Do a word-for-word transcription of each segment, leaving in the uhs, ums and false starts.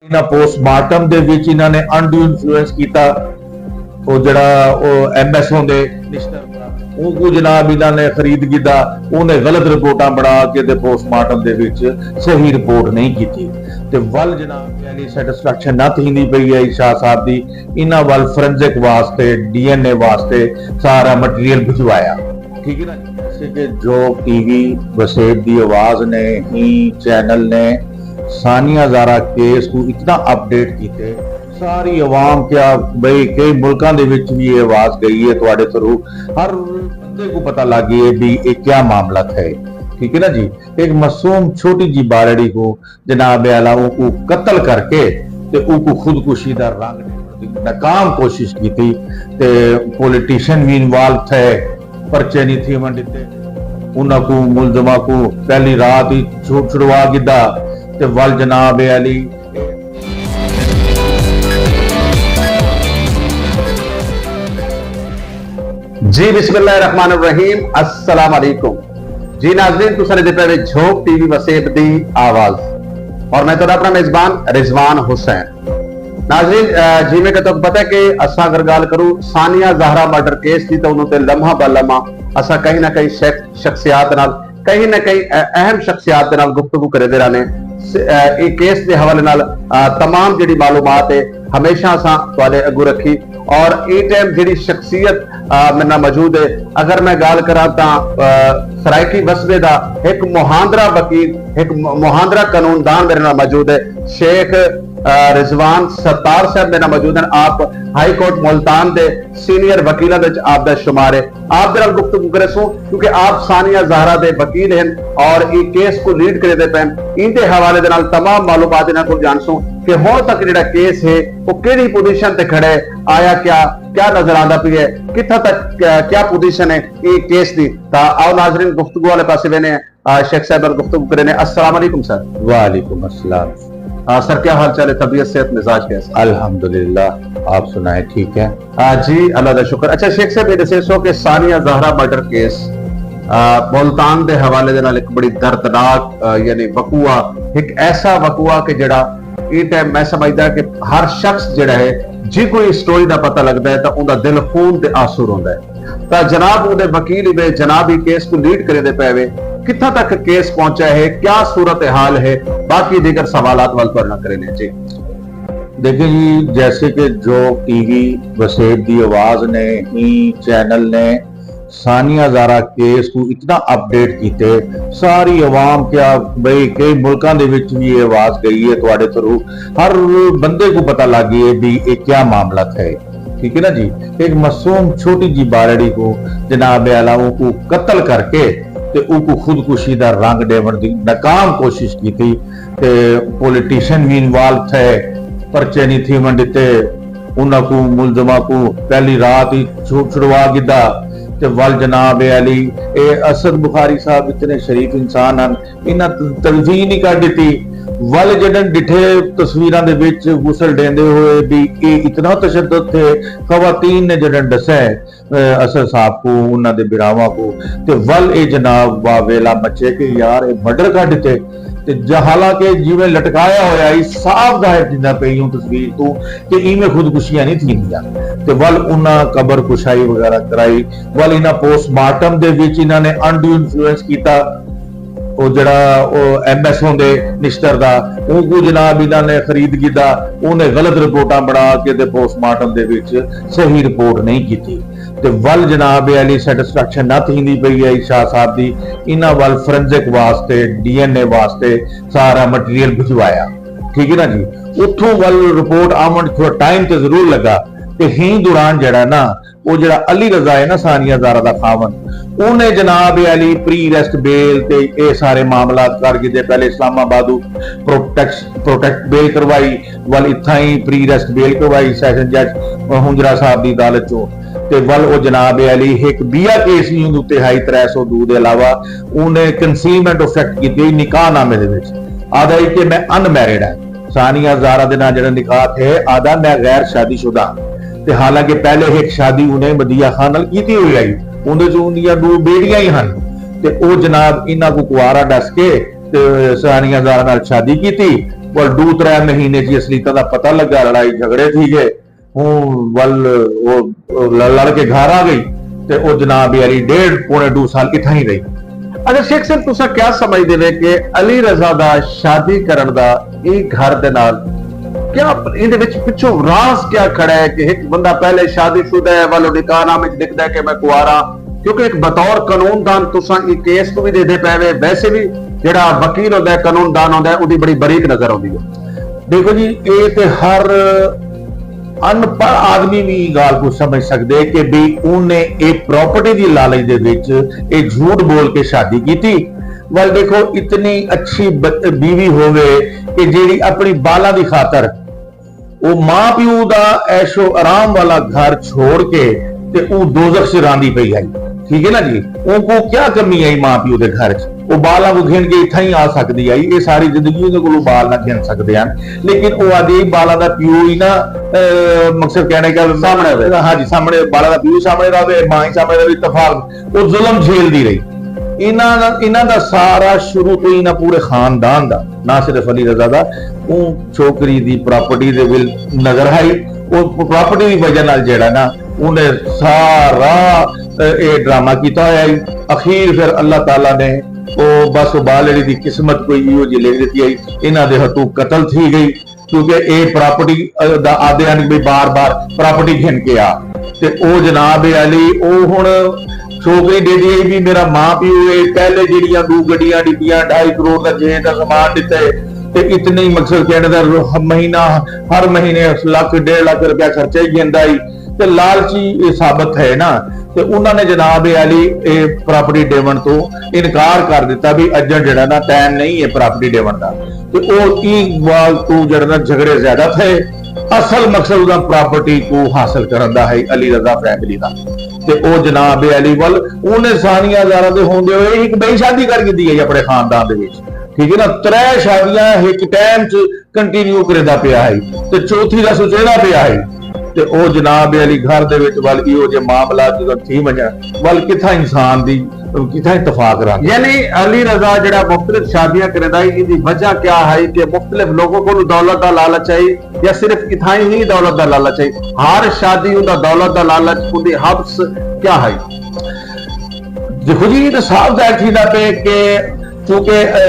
انہاں پوسٹ مارٹم دے وچ انہاں نے انڈیو انفلوئنس کیتا۔ او جڑا او ایم ایس ہوندے، منسٹر، اونکوں جناب انہاں نے خرید گھدا۔ انہیں غلط رپورٹاں بنا کے تے پوسٹ مارٹم دے وچ صحیح رپورٹ نہیں کیتی۔ تے ول جناب یعنی سیٹسفیکشن نہ تھیندی پئی ہے شاہ صاحب دی۔ انہاں ول فورنزک واسطے، ڈی این اے واسطے سارا مٹیریل بھجوایا۔ ٹھیک ہے نا؟ جیسے کہ جو ٹی وی وسیب دی آواز نے، ہی چینل نے ثانیہ زہرا کیس کو اتنا اپڈیٹ کیتے، ساری عوام کیا بھئی کئی ملکاں دے وچ بھی یہ آواز گئی ہے تواڈے تھرو، ہر بندے کو پتہ لگ گئی ہے بھی یہ کیا معاملہ تھے۔ ٹھیک ہے نا جی؟ ایک معصوم چھوٹی جی بالڑی کو جناب اعلیٰ اونکوں قتل کر کے تے اونکوں خودکشی دا رنگ ݙیوݨ دی ناکام کوشش کیتی تے پولیٹیشن وی انوالو تھئے، پرچے نی تھیوݨ ݙتے۔ انہاں کوں، ملزماں کوں پہلی رات ہی چھو-، چھڑوا گھدا تے ول جناب عالی۔ جی، بسم اللہ الرحمن الرحیم، السلام علیکم۔ جی ناظرین، تساں ݙیہدے پئے وے جھوک ٹی وی وسیب دی آواز، اور میں تہاݙا اپݨا میزبان رضوان حسین۔ ناظرین، آ، جیویں کہ تہاکوں پتہ ہے کہ اساں اگر ڳالھ کروں ثانیہ زہرا مرڈر کیس دی، تاں انہاں تے لمحہ بہ لمحہ اساں کہیں نہ کہیں شخ-، شخصیات نال، کہیں نہ کہیں، آ، اہم شخصیات دے نال گفتگو کریندے رہنے۔ س-، آ، اے کیس دے حوالے نال، آ، تمام جڑی معلومات ہے، ہمیشہ اساں تہاݙے اڳوں رکھی۔ اور ایں ٹائم جڑی شخصیت، آ، میرے نال موجود ہے، اگر میں ڳالھ کراں تاں، آ، سرائیکی وسبے دا ہک مہاندرا وکیل، ہک م-، مہاندرا قانون دان میرے نال موجود ہے، شیخ، آ، رضوان ستار صاحب میرے نال موجود ہیں۔ آپ ہائی کورٹ ملتان دے سینئر وکیلاں وچ آپ دا شمار ہے۔ آپ دے نال گفتگو کریسوں کیونکہ آپ ثانیہ زہرا دے وکیل ہیں اور ایں کیس کو لیڈ کریندے پئے ہیں۔ ایندے حوالے دے نال تمام معلومات انہاں کول جانسوں کہ ہݨ تک جڑا کیس ہے، او کیڑھی پوزیشن تے کھڑے، آیا کیا، کیا نظر آندا پئی ہے، کتھاں تک، کیا، کیا پوزیشن ہے ایں کیس دی۔ تاں آؤ ناظرین، گفتگو والے پاسے ویندے ہیں۔ آ، شیخ صاحب نال گفتگو کریندے ہیں۔ السلام علیکم سر۔ وعلیکم السلام۔ آ، سر، کیا حال چال ہے؟ طبیعت، صحت، مزاج کیسا؟ الحمدللہ، آپ سنائیں، ٹھیک ہے؟ آ، جی، اللہ دا شکر۔ اچھا شیخ صاحب، یہ دسیسو کہ ثانیہ زہرا مرڈر کیس، آ، ملتان دے حوالے دے نال ایک بڑی دردناک، آ، یعنی وقوعہ، ایک ایسا وقوعہ کہ جڑا ایں ٹائم میں سمجھدا کہ ہر شخص جڑا ہے، جی کوئی سٹوری دا پتہ لگدا ہے تاں اوندا دل خون تے آنسو روندا ہے۔ تاں جناب اوندے وکیل وے، جناب ہی کیس کو لیڈ کریندے پئے وے، کتھاں تک کیس پہنچا ہے، کیا صورتحال ہے، باقی دیگر سوالات ول تہاݙے نال کریندے ہیں۔ جی۔ دیکھیں جی، جیسے کہ جو ٹی وی وسیب دی آواز نے، ہی چینل نے ثانیہ زہرا کیس کو اتنا اپڈیٹ کیتے، ساری عوام کیا بھئی کئی ملکاں دے وچ بھی یہ آواز گئی ہے تہاݙے تھرو، ہر بندے کو پتہ لگ گئی ہے بھی یہ کیا معاملہ تھے۔ ٹھیک ہے نا جی؟ ایک معصوم چھوٹی جی بالڑی کو جناب اعلیٰ اونکوں قتل کر کے تے اونکوں خودکشی دا رنگ ݙیوݨ دی ناکام کوشش کیتی تے پولیٹیشن وی انوالو تھئے، پرچے نی تھیوݨ ݙتے۔ انہاں کوں، ملزماں کوں پہلی رات ہی چھو-، چھڑوا گھدا تے ول جناب عالی، اے اسد بخاری صاحب اتنے شریف انسان ہن، انہاں ت-، تلفی نہیں کر ݙتی۔ ول جݙݨ ݙٹھے تصویراں دے وچ غسل ݙیندے ہوئے بھی اے اتنا تشدد تھے، خواتین نے جݙݨ ݙسے، اے، اسد صاحب کوں، انہاں دے بھراواں کوں، تے ول اے جناب واہ ویلا مچے کہ یار اے مرڈر کر ݙتے۔ تے ج-، حالانکہ جیویں لٹکایا ہویا ہی، صاف ظاہر تھیندا پئی اوں تصویر توں کہ ایویں خودکشیاں نہیں تھیندیاں۔ تے ول انہاں قبر کشائی وغیرہ کرائی، ول انہاں پوسٹ مارٹم دے وچ انہاں نے انڈیو انفلوئنس کیتا۔ او جڑا او ایم ایس ہوندے نشتر دا، اونکوں جناب انہاں نے خرید گھدا، انہیں غلط رپورٹاں بنا کے تے پوسٹ مارٹم دے وچ صحیح رپورٹ نہیں کیتی۔ تے ول جناب عالی سیٹسفیکشن نہ تھیندی پئی ہے شاہ صاحب دی، انہاں ول فورنزک واسطے، ڈی این اے واسطے سارا مٹیریل بھجوایا۔ ٹھیک ہے نا جی؟ اتھوں ول رپورٹ آوݨ تھوڑا ٹائم تے ضرور لڳا۔ تے ہیں دوران جڑا نا، او جڑا علی رضا ہے نا، ثانیہ زہرا دا خاوند، انہیں جناب عالی پری ریسٹ بیل تے اے سارے معاملات کر گھدے۔ پہلے اسلام آباد پروٹیکٹ، پروٹیکٹ بیل کروائی، ول اتھاں ہی پری ریسٹ بیل کروائی سیشن جج ہنجرا صاحب دی عدالت چوں۔ تے ول او جناب عالی ہک بیا کیس وی اوندے اتے ہئی، ترے سو دو دے علاوہ انہیں کنسیومنٹ آف ایکٹ کیتی ہوئی نکاح نامے دے وچ۔ آہدا ہئی کہ میں ان میرڈ ہاں۔ ثانیہ زہرا دے نال جڑا نکاح تھئے، آہدا میں غیر شادی شدہ ہاں۔ تے حالانکہ پہلے ہک شادی انہیں مدیہ خان نال کیتی ہوئی ہئی، اوندے چ اوندیاں ݙو بیٹیاں ہی ہن۔ تے او جناب انہاں کوں کنوارا ݙس کے تے ثانیہ زہرا نال شادی کیتی۔ ول ڈو ترے مہینے جی اصلیتاں دا پتہ لگا، لڑائی جھگڑے تھی گئے۔ ہوں ول او لڑ لڑ کے گھر آ گئی تے او جناب علی ڈیڑھ پونے ڈو سال اتھاں ہی رہی۔ اچھا شیخ صاحب، تساں کیا سمجھدے وے کہ علی رضا دا شادی کرن دا ایں گھر دے نال کیا، ایندے وچ پچھوں راز کیا کھڑا ہے کہ ہک بندہ پہلے شادی شدہ ہے، ول نکاح نامے وچ لکھدا ہے کہ میں کنوارا ہاں؟ کیونکہ ایک بطور قانون دان تساں ایں کیس کوں وی ݙیہدے پئے وے، ویسے وی جیڑھا وکیل ہوندا ہے، قانون دان ہوندا ہے، اوندی بڑی باریک نظر ہوندی ہے۔ دیکھو جی، اے تے ہر ان پڑھ آدمی وی ایں ڳالھ کوں سمجھ سڳدے کہ بھئی اوں نے اے پراپرٹی دی لالچ دے وچ اے جھوٹ بول کے شادی کیتی۔ ول دیکھو، اتنی اچھی ب-، بیوی ہووے کہ جیڑھی اپݨی ٻالاں دی خاطر او ماں پیو دا عیش و آرام والا گھر چھوڑ کے تے او دوزخ چ راندی پئی ہئی۔ ٹھیک ہے نا جی؟ اونکوں کیا کمی ہئی ماں پیو دے گھر چ؟ او ٻالاں کوں گھن کے اتھاں ہی آ سڳدی ہئی۔ اے ساری زندگی اوندے کولوں ٻال نہ گھن سڳدے ہن۔ لیکن او آہدی ہئی ٻالاں دا پیو ہی نہ، اے، مقصد کہݨے کا سامݨے ہووے۔ ہاں جی، سامݨے ٻالاں دا پیو سامݨے رہوے، ماں ہی سامݨے رہوے، اتفاق او ظلم جھیلدی رہی۔ انہاں دا، انہاں دا سارا شروع توں ہی انہاں پورے خاندان دا، نہ صرف علی رضا دا، اوں چھوکری دی پراپرٹی دے ول نظر ہئی۔ او پراپرٹی دی وجہ نال جیڑھا نا، اوں نے سارا، اے، اے ڈرامہ کیتا ہویا ہئی۔ اخیر پھر اللہ تعالیٰ نے او بس او ٻالڑی دی قسمت کوئی ایہو جی لکھ ݙتی ہئی، انہاں دے ہتھوں قتل تھی ڳئی۔ کیونکہ اے پراپرٹی، اے، دا آہدے ہن بھئی بار بار پراپرٹی گھن کے آ۔ تے او جناب علی، او ہݨ چھوکری ݙیہدی ہئی بھئی میرا ماں پیو اے، پہلے جیڑھیاں ݙو گݙیاں ݙتیاں، ڈھائی کروڑ دا جہیز دا سامان ݙتا ہے، تے اتنے ہی مقصد کہݨے دا رو-، مہینہ، ہر مہینے لکھ ݙیڑھ لکھ روپیہ خرچہ ہی گھندا ہئی۔ تے لالچی اے ثابت ہے نا۔ تے انہاں نے جناب علی اے پراپرٹی ݙیوݨ توں انکار کر ݙتا بھئی اڄݨ جیڑھا نا ٹائم نہیں ہے پراپرٹی ݙیوݨ دا۔ تے او ایں ڳالھ توں جیڑھا نا جھگڑے زیادہ تھئے۔ اصل مقصد اوندا پراپرٹی کوں حاصل کرݨ دا ہئی، علی رضا فیملی دا۔ تے او جناب علی ول اوں نے ثانیہ زہرا دے ہوندے ہوئے ہک ٻئی شادی کر گھدی ہئی اپݨے خاندان دے وچ۔ ٹھیک ہے نا، ترے شادیاں ہک ٹائم چ کنٹینیو کریندا پیا ہئی تے چوتھی دا سوچیندا پیا ہئی۔ تے او جناب علی گھر دے وچ ول ایہو جے معاملات جدوں تھی ونڄن، ول کتھاں انسان دی، کتھاں اتفاق رہندے۔ یعنی علی رضا جیڑھا مختلف شادیاں کریندا ہئی، ایندی وجہ کیا ہئی کہ مختلف لوکوں کولوں دولت دا لالچ ہئی یا صرف اتھائیں ہی دولت دا لالچ ہئی؟ ہر شادی اوندا دولت دا لالچ، اوندی حبس کیا ہئی؟ دیکھو جی، اے تاں صاف ظاہر تھیندا پئے کہ چونکہ، اے،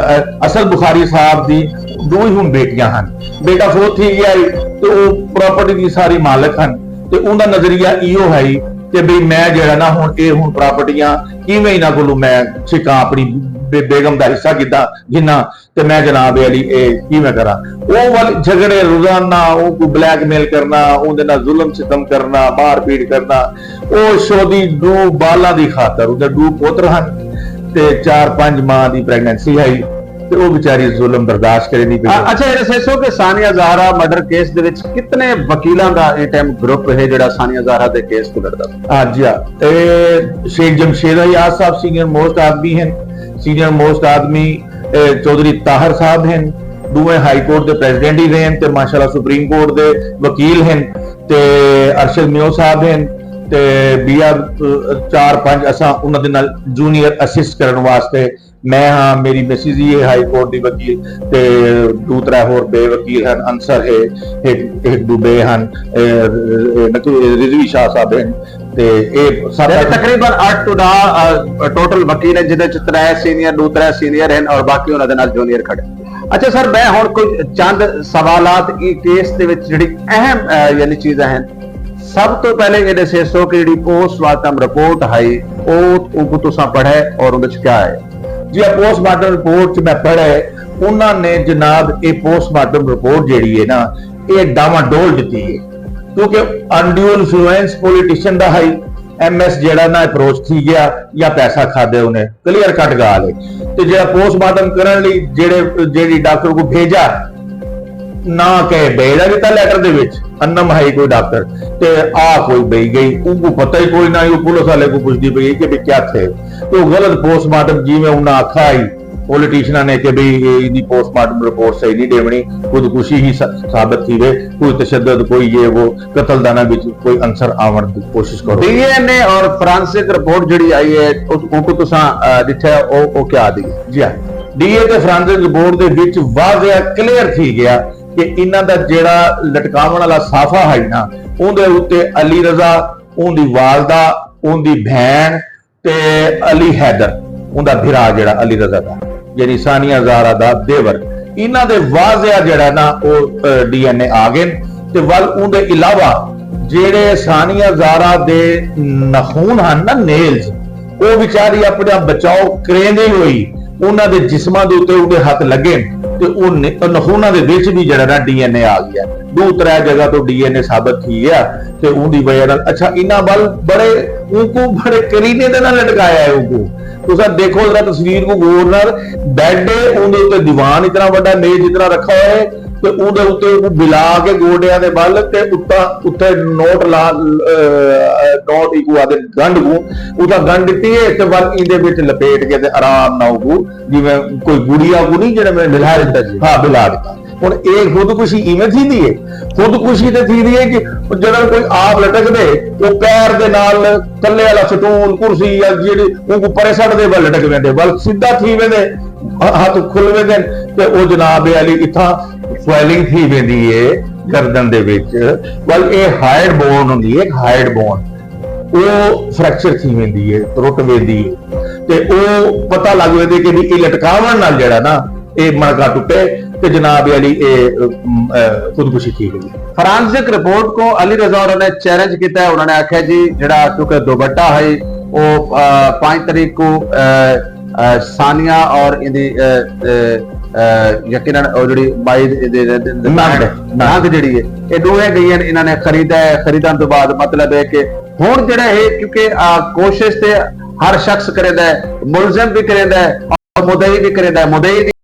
اے، اصل بخاری صاحب دی ݙو ہی ہݨ بیٹیاں ہن، بیٹا فوت تھی ڳیا ہئی تے او پراپرٹی دی ساری مالک ہن۔ تے اوندا نظریہ ایہو ہئی کہ بھئی میں جیڑھا نا ہݨ اے ہݨ پراپرٹیاں کیویں انہاں کولوں میں چھکاں، اپݨی بے-، بیگم دا حصہ گھداں، گھناں۔ تے میں جناب علی اے کیویں کراں؟ او ول جھگڑے روزانہ، اونکوں بلیک میل کرنا، اوندے نال ظلم ستم کرنا، مار پیٹ کرنا۔ او شودی ݙو ٻالاں دی خاطر، اوندے ݙو پتر ہن تے چار پنج ماہ دی پریگننسی ہئی تے او بیچاری ظلم برداشت کریندی پئی اچھا، اے ݙسیسو کہ ثانیہ زہرا مرڈر کیس دے وچ کتنے وکیلاں دا اے ٹائم گروپ ہے جیڑھا ثانیہ زہرا دے کیس کوں لڑدا پیا؟ ہاں جی ہاں، اے شیخ جمشید ایاز صاحب سینئر موسٹ آدمی ہن، سینئر موسٹ آدمی اے چوہدری طاہر صاحب ہن، ݙوہیں ہائی کورٹ دے پریزیڈنٹ ہی رہے ہن تے ماشاءاللہ سپریم کورٹ دے وکیل ہن، تے ارشد میو صاحب ہن، تے ٻیا چار پنج اساں انہاں دے نال جونیئر اسسٹ کرݨ واسطے۔ میں ہاں، میری مسز ہی ہے ہائی کورٹ دی وکیل، تے ݙو ترے ہور ٻئے وکیل ہن، انصر ہے، ہک، ہک ݙو ٻئے ہن، اے، اے، نقی-، رضوی شاہ صاحب ہن، تے اے سب یعنی تقریباً اٹھ ٹو ݙاہ، آ، ٹوٹل وکیل ہن، جیندے چ ترے سینئر، ݙو ترے سینئر ہن اور باقی انہاں دے نال جونیئر کھڑے۔ اچھا سر، میں ہݨ کوئی چند سوالات ایں کیس دے وچ جیڑھی اہم، آ، یعنی چیزاں ہن، سب توں پہلے اے ݙسیسو کہ جیڑھی پوسٹ مارٹم رپورٹ ہئی، او، اوکوں تساں پڑھے اور اوندے وچ کیا ہے؟ جی، آ پوسٹ مارٹم رپورٹ چ میں پڑھے، انہاں نے جناب اے پوسٹ مارٹم رپورٹ جیڑھی ہے نا، اے ڈاواں ڈول ݙتی ہے۔ کیونکہ انڈیو انفلوئنس پولیٹیشن دا ہئی، ایم ایس جیڑھا نا اپروچ تھی ڳیا یا پیسہ کھادے انہیں، کلیئر کٹ ڳالھ ہے۔ تے جیڑھا پوسٹ مارٹم کرݨ لئی جیڑھے، جیڑھی ڈاکٹر کوں بھیجا، نہ کہیں بیڑا ݙتا لیٹر دے وچ، انم ہئی کوئی ڈاکٹر، تے آ کوئی بئی ڳئی، اونکوں پتہ ہی کوئی نہ، او پولیس والے کوں پچھدی پئی ہے کہ بھئی کیا تھئے۔ تے او غلط پوسٹ مارٹم جیویں انہاں آکھا ہئی پولیٹیشناں نے کہ بھئی اے ایندی پوسٹ مارٹم رپورٹ صحیح نہیں ݙیوݨی، خودکشی ہی ث-، ثابت تھیوے، کوئی تشدد، کوئی یہ وہ، قتل دا نہ وچ کوئی عنصر آوݨ دی کوشش کرو۔ ڈی این اے اور فورنسک رپورٹ جیڑھی آئی ہے، اس، اونکوں تساں، آ، ݙٹھا ہے، او، او کیا آہدی ہے؟ جی ہاں۔ ڈی اے تے فرانزک رپورٹ دے وچ واضح کلیئر تھی گیا کہ انہاں دا جیڑھا لٹکاوݨ والا صافہ ہئی نا، اوندے اتے علی رضا، اوندی والدہ، اوندی بھیݨ تے علی حیدر، اوندا بھرا جیڑھا علی رضا دا، یعنی ثانیہ زہرا دا دیور، انہاں دے واضح جیڑھا نا او ڈی این اے آ گئے۔ تے ول اوندے علاوہ جیڑھے ثانیہ زہرا دے نخون ہن نا، نیلز، او وچاری اپݨا بچاؤ کریندی ہوئی انہاں دے جسماں دے اتے اوندے ہتھ لگے تے او نخوناں دے وچ وی جیڑھا نا ڈی این اے آ گیا۔ ݙو ترے جگہ توں ڈی این اے ثابت تھی گیا تے اوندی وجہ نال، اچھا، انہاں ول بڑے اونکوں بڑے قریبے دے نال لٹکایا ہے اونکوں۔ تساں دیکھو ذرا تصویر کوں غور نال، بیڈ ہے، اوندے اتے دیوان اتنا وݙا میز اتنا رکھا ہویا ہے تے اوندے اتے اونکوں بلا کے گوڈیاں دے ول تے اتاں اتے نوٹ لا، نوٹ ایکوں آدھے گنڈھ کوں اتاں گنڈھ ݙتی ہے تے ول ایندے وچ لپیٹ کے تے آرام نال اونکوں جیویں کوئی گڑیا کوں نہیں جیڑھے میں بلا ݙتا جی۔ ہاں، بلا ݙتا۔ ہݨ اے خودکشی ایویں تھیندی ہے؟ خودکشی تے تھیندی ہے کہ جݙاں کوئی آپ لٹکدے، او پیر دے نال تلے والا سٹول، کرسی یا جیڑھی اونکوں پرے سٹ دے، ول لٹک ویندے، ول سدھا تھی ویندے، ہ-، ہتھ کھل ویندے تے او جناب علی اتھاں سویلنگ تھی ویندی ہے گردن دے وچ۔ ول اے ہائیڈ بون ہوندی ہے، ہائیڈ بون۔ او فریکچر تھی ویندی ہے، ٹرٹ ویندی ہے۔ تے او پتہ لڳ ویندے کہ جی اے لٹکاوݨ نال جیڑھا نا، اے مݨکا ٹٹے تے جناب علی اے، ام، اے، خودکشی تھی ڳئی۔ فرانزک رپورٹ کوں علی رضا ہوراں نے چیلنج کیتا ہے۔ انہاں نے آکھیا جی جیڑھا کیونکہ دوپٹہ ہے او، آ، پانچ تاریخ کوں، آ، آ، ثانیہ اور ایندی، آ، آ، آ، یقیناً او جیڑھی مائی دی، دی، دی، دی نند، نند۔ نند جیڑھی ہے، اے ݙوہیں ڳئیاں، انہاں نے خریدا ہے، خریدݨ توں بعد مطلب ہے کہ ہݨ جیڑھا ہے کیونکہ، آ، کوشش تے ہر شخص کریندا ہے، ملزم وی کریندا ہے اور مدعی وی کریندا ہے، مدعی وی